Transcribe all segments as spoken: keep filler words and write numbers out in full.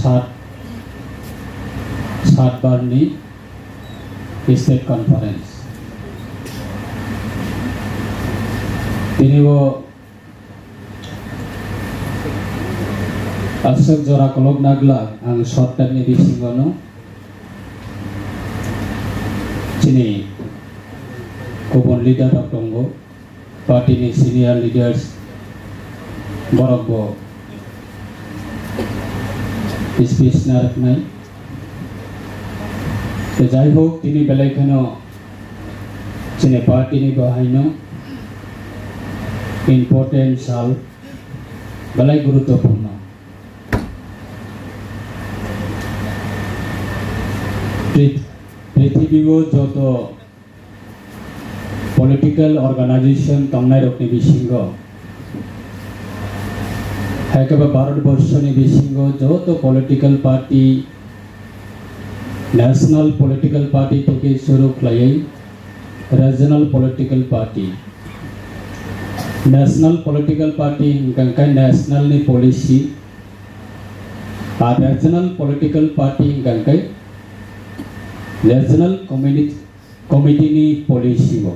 sat, sat bar ni state conference. Tini bo aswk jora kolok nagla ang short time ni bisingo no chini kubun leader rok tongo. Party ni senior leaders borok bo speech narwknai. Tei jai hok, tini belai kheno chini party ni bo haino important sal, belai guruttopurno. Prit-, prithibi o joto political organization tongnairokni bisingo, hai khe ba Bharat borshoni bisingo joto political party, national political party theke shuru khlaiwi regional political party. National political party hwnkha khe national ni policy, ar regional political party hwnkha khe regional community committee ni policy o,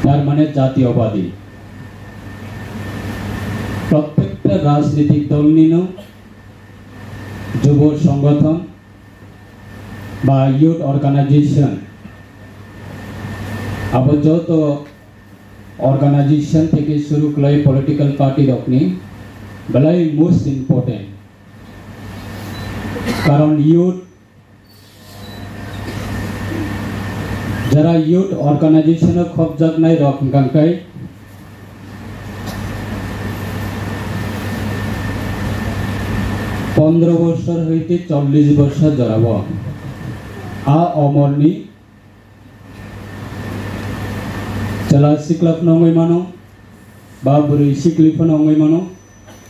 tar mane jatiyobadi. Prottekta rajnitik dol nino jubo songothon ba youth organization, abo joto organization theke shuru khlai political party rokni belai most important. Karon youth Jara youth organization o khopjaknai rok hwnkha khe pondro bosor hoite chollish bosor jorao a omorni chwla sikla phano wngwi mano, ba bwrwi sikli phano wngwi mano,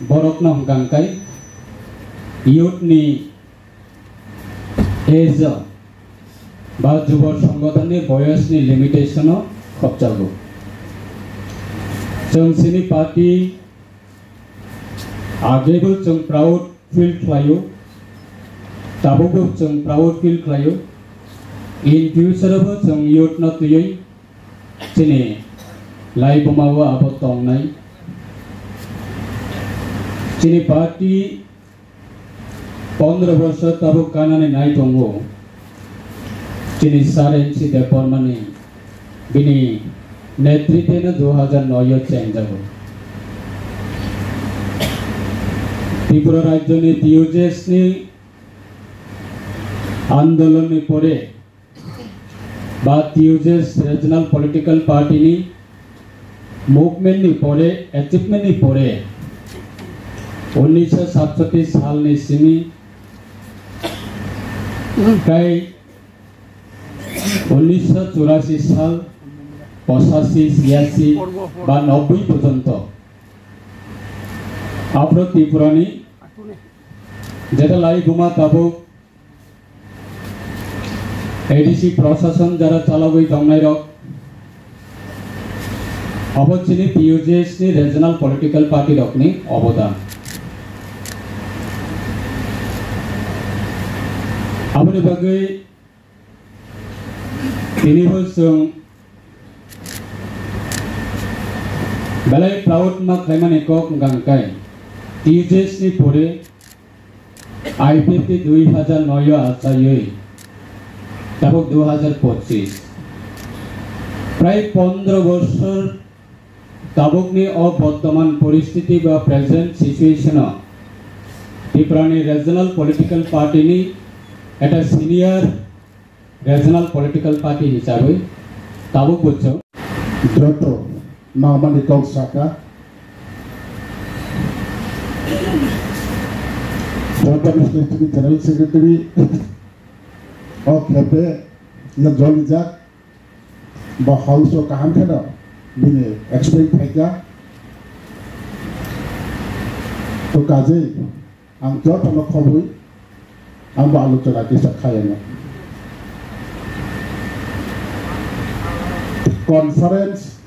borokno hwnkha khe youth ni age o ba jubo songothonni boyosni limitation o khopjago. Chwng chini party agebo chwng proud feel khlaio, tabukbo chwng proud feel khlaio. In future bo chwng youth no twiwi chini laibuma o abo tongnai. Chini party pondro bosor tabuk ganani nai tongo. Chini Sir N C Debbarmani bini netritwno dui hajar noi o chengjago. Tripura rajyoni T U J S ni andolonni pore ba T U J S regional political party ni movement ni pore, achievement ni pore, unnisho satchottish sal ni simi kai unnisho churashi sal, pochashi, chiyashi ba nobboi porjonto aphro Tripura ni jeta laibuma tabuk A D C prosason jara chalogwi tongnai rok, abo chini T U J S ni regional political party rokni obodan. Aboni bagwi tini bo chwng belai proud ma khlaimani kok wngkha hwnkhe T U J S ni pore I P F T dui hajar noi o achaiwi tabuk dui hajar pochis. Prai pondro bosor tabukni o bortoman poristiti ba present situation o Tripura ni regional political party ni ekta senior regional political party hisabwi tabuk bo chwng joto nangmani kok saka, joto ni secretary, general secretary o khepe ya jolijak ba house o kaham kheno bini explain khaikha. To kajei ang jotono khobwi ang bo alochona kisa khaiyano. Conference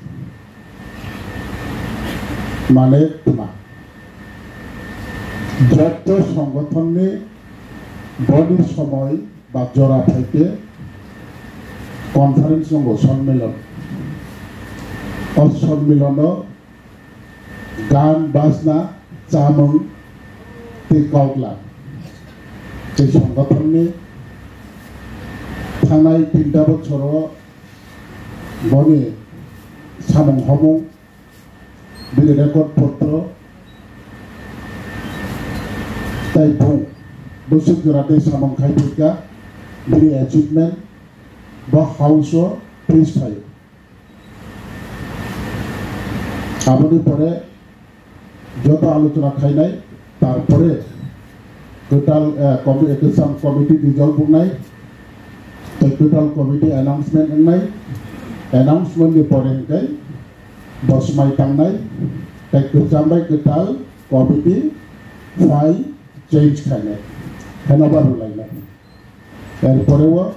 mane tma. Jotto songothonni boni somoi ba jora phaikhe conference wngo, sonmilon. O sonmilono gan, bajna, chamung tei koklam. Tei songothonni thangnai tinta bochoro boni samung homung, bini record potro tei bung bwswk jora tei samung khai phaikha, bini achievement bo house o please phaio. Aboni pore joto alochona khainai, tarpore kwtal, eh, komi-, eh, kwcham committee dissolve wngnai, tei kwtal committee announcement wngnai, announcement ni pore hwnkhe bo swmai tangnai, tei kwcham bai kwtal committee file change khainai, handover rwlainai. Er pore o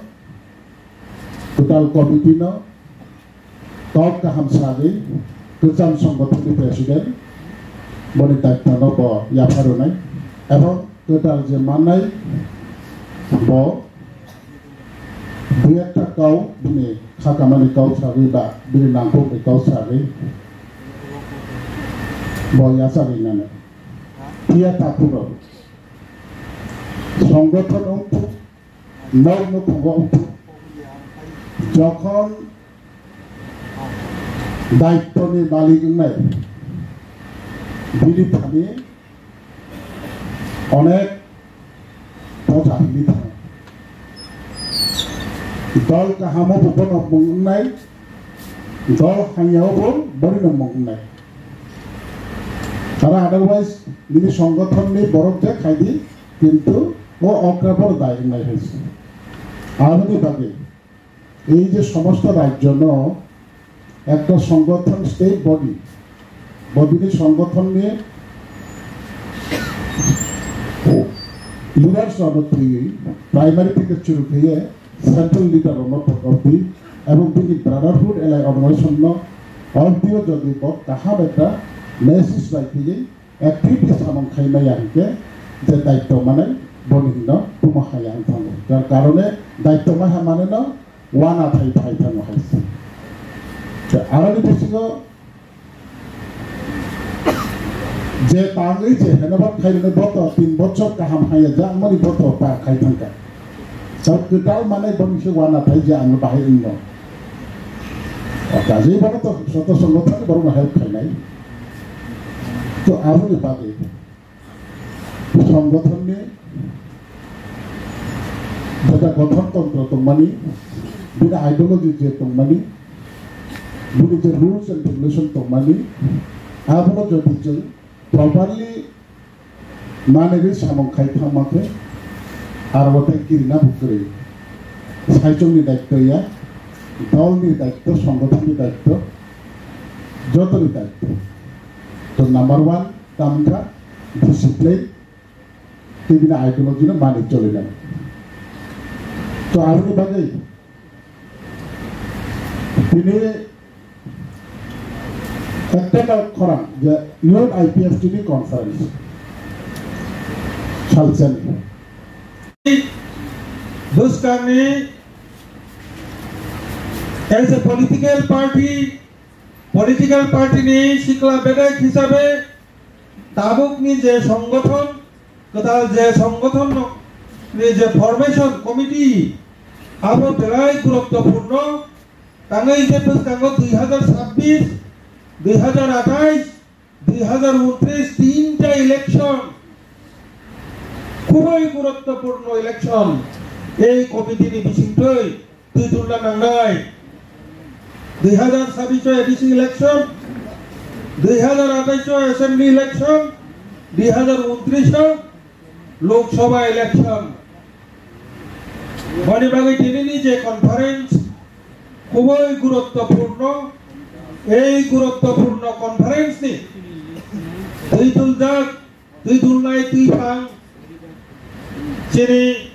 kwtal committee no tok kaham sagwi kwcham songothon ni president boni daitwa no bo yapharwnai, ebong kwtal je mannai bo dui ekta kau bini kha kamani kau sagwi ba bini nangkukni kau sagwi bo yachagwi nanai. Phiya takhuk rok songothon wngthuk, nok nukhungo wngthuk, jokhon daitwni malik wngnai, bini thani onek botha himwi thango. Dol kahamo bo bono mung wngnai, dol hamyao bo borino mung wngnai. Aro otherwise nini songothon ni borok je khaidi, kintu o okra bor dai wngnai hai se. Aboni bagwi ei je somosto rajyo no ekta songothon, state body, bodini songothon ni leaders rok no twiwi primary theke churu khaiye central leader rok no thok di, ebong bini brotherhood allied organization no audio jodi bo kaham ekta message bai khaiwi activity samung khai maya hwnkhe je daityo manai boni hino tumo haya wng thango. Jar karone daityo maiha maneno wana thai phai thango hai se. Te aroni bisingo je tangwi je handover khai rwno boto tin bochor kaham haya ja mani boto par khai thangkha. Sab kwtal manai boni se wana thai je ang bahai wngno. O kajai bono to joto songothon borokno help khainai. To aboni bagwi songothonni jeta gothon tontro tongmani, bini ideology je tongmani, bini je rules and regulation tongmani, abono jodi chwng properly manwi samung khai thangma khe, aro tei kirina bo kwrwi. Saichungni daityo ya, dolni daityo, songothonni daityo, jotoni daityo. To number one, tamkha discipline, tei bini ideology no manwi cholinai. To aboni bagwi tini ekta khorang je Youth I P F T ni conference salsani. Bwskangni as a political party, political party ni sikla bedek hisabe tabukni je songothon, kwtal je songothon ni je formation committee, abo belai guruttopurno. Tangwi je bwskango dui hazar sabbish, dui hazar athais, dui hazar untris tinta election, khubui guruttopurno election. Ei committee ni bisingtwi twi tulna nangnai. Dui hazar sabbish o A D C election, dui hazar athais o assembly election, dui hazar untris o Lok Sabha election. Boni bagwi tinini je conference khubui guruttopurno, ei guruttopurno conference ni twi tuljak, twi tulnai twi phang chini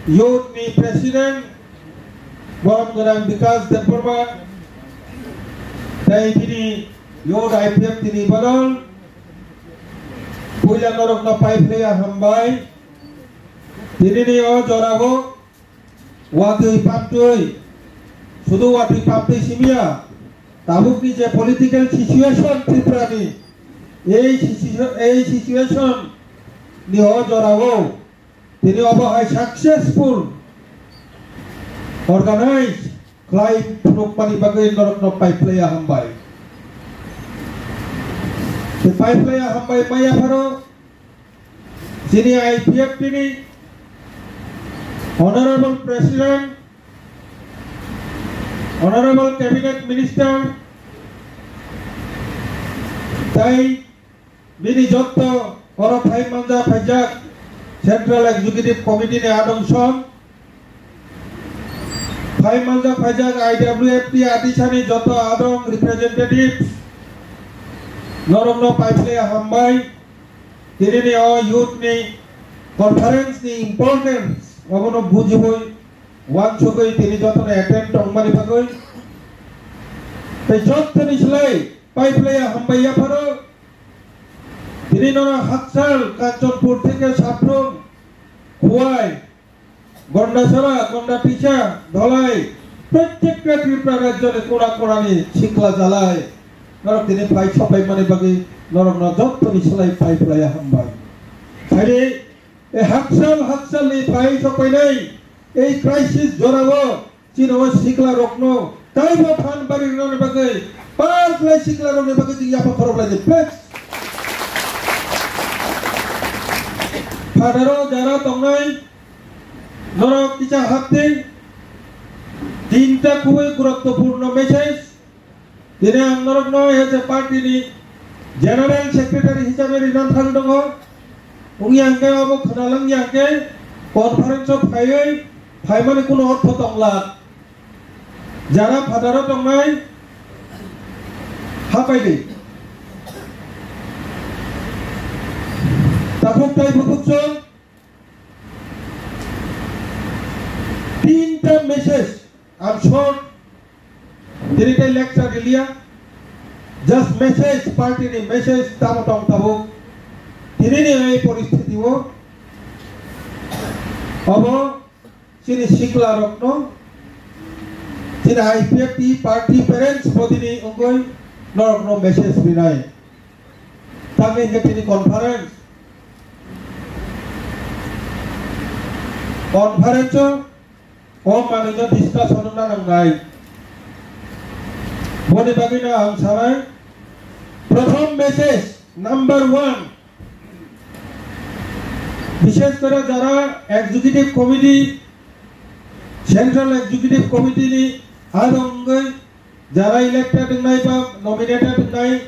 youth ni president borom gwnang Bikas Debbarma tei bini youth I P F T ni bodol Puila norokno paiphlaiya hambai. Tinini o jorao watwi pamtwi, sudu watwi pamtwi simiya. Tabukni je political situation Tripura ni, ei situa-, ei situation ni o jorao tini obo hai successful organize khlai phunukmani bagwi norokno paiphlaiya hambai. Tei paiphlaiya hambai maya pharo chini I P F T ni Honorable President, Honorable Cabinet Minister, tei bini jotto oro phai manja phaijak Central Executive Committee ni adong song, phai manja phaijak I W F T adisani jotto adong representatives, norokno paiphlaiya hambai. Tinini o youth ni conference ni importance obono bujiwi wansugwi tini jotono attend tongmani bagwi. Tei jottoni slai paiphlaiya hambai yapharo. Tini nono Hakchal, Kanchanpur theke Sabrum, Khowai, Gondasara, Gondatisa, Dholai, prottekta Tripura rajyoni kona konani sikla jalai norok tini phai sophaimani bagwi norokno jottoni slai paiphlaiya hambai. Phaidi, e Hakchal, Hakchalni phai sophainai ei crisis jorao chini o sikla rokno taibo phan bari rwnani bagwi, pal khlai sikla rokni bagwi chwng yapha khorok lai di, please. Phataro jara tongnai norok kisa hapdi, tinta khubui guruttopurno message. Tini ang norokno as a party ni General Secretary hisabe rinani thang tongo. Wngya hwnkhe obo khwnalang ya hwnkhe conference o phaiwi phaimani kuno ortho tongla. Jara phataro tongnai hapai di. Takhuk tai bukhuk chwng tinta message, I'm short, tini tei lecture riliya, just message, party ni message tamo tong tabuk. Tini ni ei poristiti o obo chini sikla rokno, chini I P F T party parents bodini wngwi norokno message rinai. Tamni hwnkhe tini conference, conference o o manwino discussion wngna nangnai. Boni bagwino ang sanai, prothom message number one, bishesh kore jara executive committee, Central Executive Committee ni adong wngwi jara elected wngnai ba nominated wngnai,